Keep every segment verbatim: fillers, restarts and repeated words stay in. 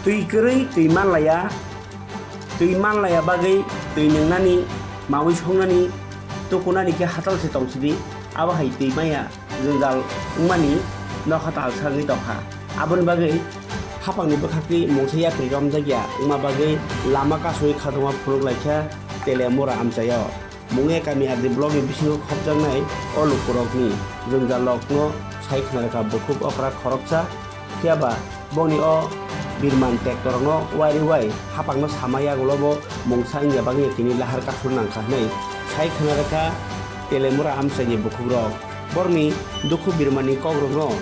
Twi kwrwi twi manlaiya, twi manlaiya bagwi twi nwngnani, mawi songnani, tukunani khe hatal se tongsidi, abo hai twi maya jwngjal wngmani nokha talsa wngwi tongkha. Aboni bagwi haphangni bwkhakni mungsa yapri romjakya wngma bagwi lama kasui khadokma phunuk laikha Teliamura amchaio. Mungya kami R D block ni bisingo khopjaknai o lukurokni jwngjalrokno sai khna rwkha bukhuk okra khoroksa, phiya ba bongni o birman tektorokno wari wai haphangno sama yagulo bo mungsa wngya bagwi tini lahar kasur nangkha hwnwi sai khna rwkha Teliamura amchaini bukhukrok. Borokni dukhu birmani kokrokno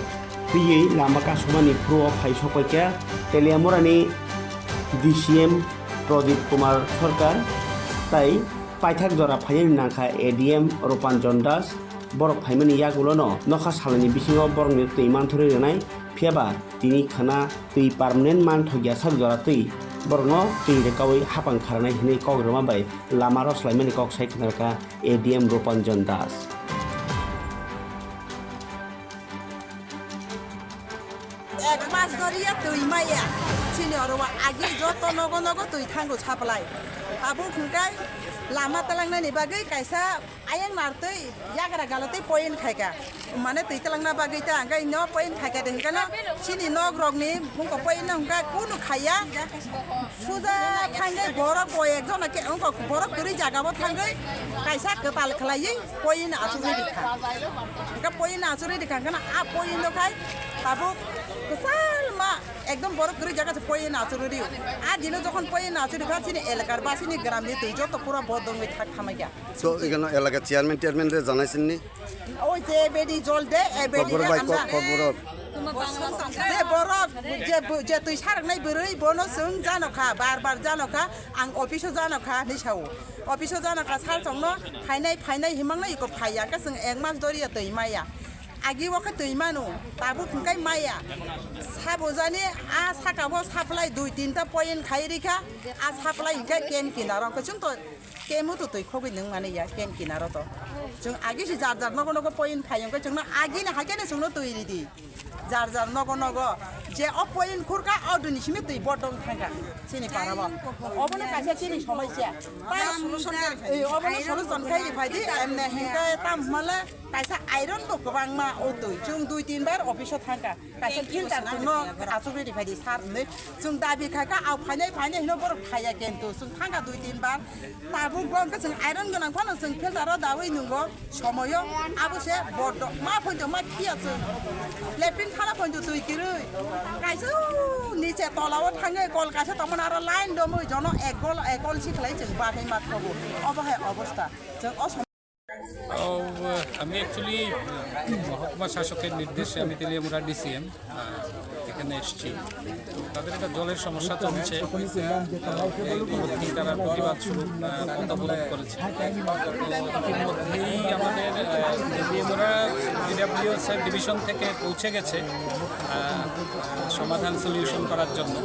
twiwi lama kasumani phuru o phai sokpaikha Teliamurani D C M Pradip Kumar Sarkar tai paithak jora phainani nangkha A D M Rupanjan Das. Borok phaimani yagulono nokha salni bisingo borokni twi manthorwi rwnai, phiya ba tini khana twi permanent manthokya sak jora twi borokno twi rwkaui haphang kharnai hwnwi kok rwma bai lama roslaimani kok sai khna rwkha A D M Rupanjan Das. Ek mas dhoriya twi maya. Chini oro wa agi joto nogo nogo twi thango supply. Tabuk hwnkhe lama talangnani bagwi kaisa ayang nar twi yagra gala twi point khaika. Mane twi talangna bagwi ta hwnkhe no point khaika de hwnkhe no chini nok rokni hwnkhe point no hwnkhe kunu khaiya. Suja thangwi borok koi ek jona ke, wngkha borok kwrwi jaga bo thangwi kaisa kwtal khlaiwi poin achugwi rikha. Hwnkhe poin achugwi rikha hwnkhe a poin no khai tabuk kwchal ma ekdom borok kwrwi jaga se poin achugwi rio. A dino jokhon poin achugwi rikha chini elakar ba chini gram ni twi joto pura bodongwi thak thamaikha. So, ekheno elaka chairman, chairman re janai sinni? Oi je bedi jol de, e bedi Kokborok bai, kok-, kokborok. Je borok, je bu-, je twi saraknai bwrwi, bono chwng jano kha, bar bar jano kha, ang office o jano kha, hinwi sao. Office o jano kha, sal chongno phainai, phainai himangnai iko phaiya, hwnkhe chwng ek mas doriya twi maya. Agi o khe twi mano, tabuk hwnkhe maya. Sabo jani, a saka bo supply dui tinta point khai rikha, a supply hwnkhe ken kinaro, hwnkhe chwng to Kemu to twi khogwi nung mani ya, ken kinaro to. Chwng agi si jar jar nogo nogo point phai, hwnkhe chwngno agi ni hai khe no chwngno twi ridi. Jar jar nogo nogo. Je o point khurka, o duni simi twi bodong thangka. Chini para bo. Obono kaisa chini somosya. Ei, obono solution khai ri phai di, emne hwnkhe tam hwnle kaisa iron bo kwbangma o twi. Chwng dui tin bar office o thangka. Kaisa filter chwngno achugwi riphaidi sir hinwi chwng dabi khaikha, au phainai phainai hino borok phaiya, kintu chwng thangkha dui tin bar. Tabuk bo hwnkhe chwng iron gwnang phano chwng filter o dawi nungo somoyo, abo se bodo ma phoito ma phiya chwng latrine thana phoito twi kwrwi. Kaisa niche tola o thangwi kol kaisa tongmani aro line romwi jono ek gol ek gol si khlai chwng bathai ma thogo. Obo hai obostha. Chwng o O, আমি অ্যাকচুয়ালি মহকুমা শাসকের নির্দেশে আমি তেলিয়ামুড়া ডিসিএম এখানে এসেছি। তো তাদের একটা জলের সমস্যা চলছে। এই উপলক্ষে তারা প্রতিবাদ স্বরূপ, আহ, পথ অবরোধ করেছে। তো ইতিমধ্যেই আমাদের, আহ, তেলিয়ামুড়া ডিডাব্লিউএস এর ডিভিশন থেকে পৌঁছে গেছে, আহ, সমাধান সলিউশন করার জন্য।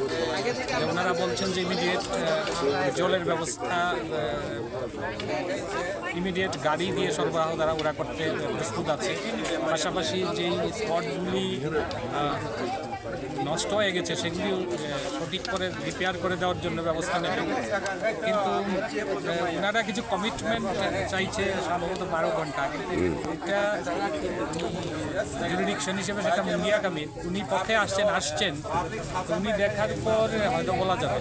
যে ওনারা বলছেন যে ইমিডিয়েট, আহ, জলের ব্যবস্থা, আহ, ইমিডিয়েট গাড়ি দিয়ে সরবরাহ তারা ওরা করতে প্রস্তুত আছে। পাশাপাশি যেই স্পটগুলি, আহ, নষ্ট হয়ে গেছে সেগুলি, আহ, সঠিক করে রিপেয়ার করে দেওয়ার জন্য ব্যবস্থা নেবে। কিন্তু, আহ, ওনারা কিছু কমিটমেন্ট চাইছে সম্ভবত বারো ঘন্টা, কিন্তু এটা জুরিডিকশন হিসেবে সেটা মুঙ্গিয়া কামিন। উনি পথে আসছেন, আসছেন। তো উনি দেখার পর হয়তো বলা যাবে।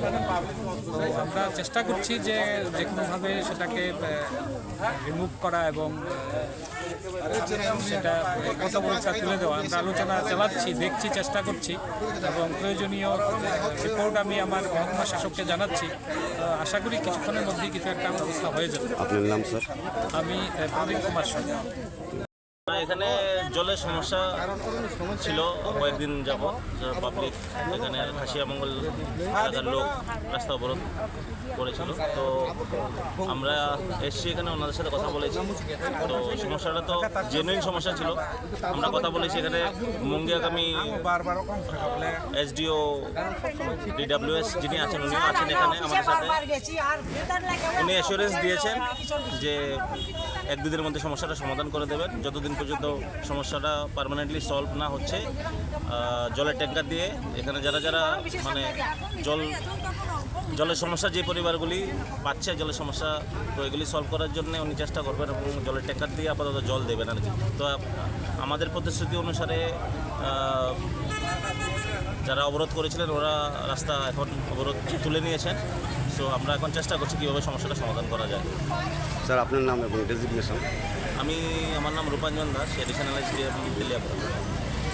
তো আমরা চেষ্টা করছি যে যে কোনোভাবে সেটাকে, আহ, রিমুভ করা এবং, আহ, সেটা কর্তব্যটা তুলে দেওয়া। আমরা আলোচনা চালাচ্ছি, দেখছি, চেষ্টা করছি এবং প্রয়োজনীয়, আহ, রিপোর্ট আমি আমার মহকুমা শাসককে জানাচ্ছি। তো আশা করি কিছুক্ষণের মধ্যেই কিছু একটা ব্যবস্থা হয়ে যাবে। আপনার নাম, স্যার? আমি, আহ, প্রদীপ কুমার সিংহ। এখানে জলের সমস্যা ছিল কয়েকদিন যাবত, যে পাবলিক এখানে খাসিয়া মঙ্গল এলাকার লোক রাস্তা অবরোধ করেছিল। তো আমরা এসছি এখানে, ওনাদের সাথে কথা বলেছি। তো সমস্যাটা তো জেনুইন সমস্যা ছিল। আমরা কথা বলেছি এখানে মুঙ্গিয়াগামী এসডিও, ডিডাব্লিউএস যিনি আছেন, উনিও আছেন এখানে আমাদের সাথে। উনি অ্যাসুরেন্স দিয়েছেন যে এক দুদিনের মধ্যে সমস্যাটা সমাধান করে দেবেন। যতদিন পর্যন্ত সমস্যাটা পার্মানেন্টলি সলভ না হচ্ছে, আহ, জলের ট্যাঙ্কার দিয়ে এখানে যারা যারা মানে জল জলের সমস্যা যে পরিবারগুলি পাচ্ছে জলের সমস্যা, তো এগুলি সলভ করার জন্য উনি চেষ্টা করবেন এবং জলের ট্যাঙ্কার দিয়ে আপাতত জল দেবেন আর কি। তো আপ- আমাদের প্রতিশ্রুতি অনুসারে, আহ, যারা অবরোধ করেছিলেন ওরা রাস্তা এখন অবরোধ তুলে নিয়েছেন। সো আমরা এখন চেষ্টা করছি কীভাবে সমস্যাটা সমাধান করা যায়। স্যার, আপনার নাম এবং ডেজিগনেশন? আমি আমার নাম রূপাঞ্জন দাস, অ্যাডিশনাল এসডিএম তেলিয়াপাড়া।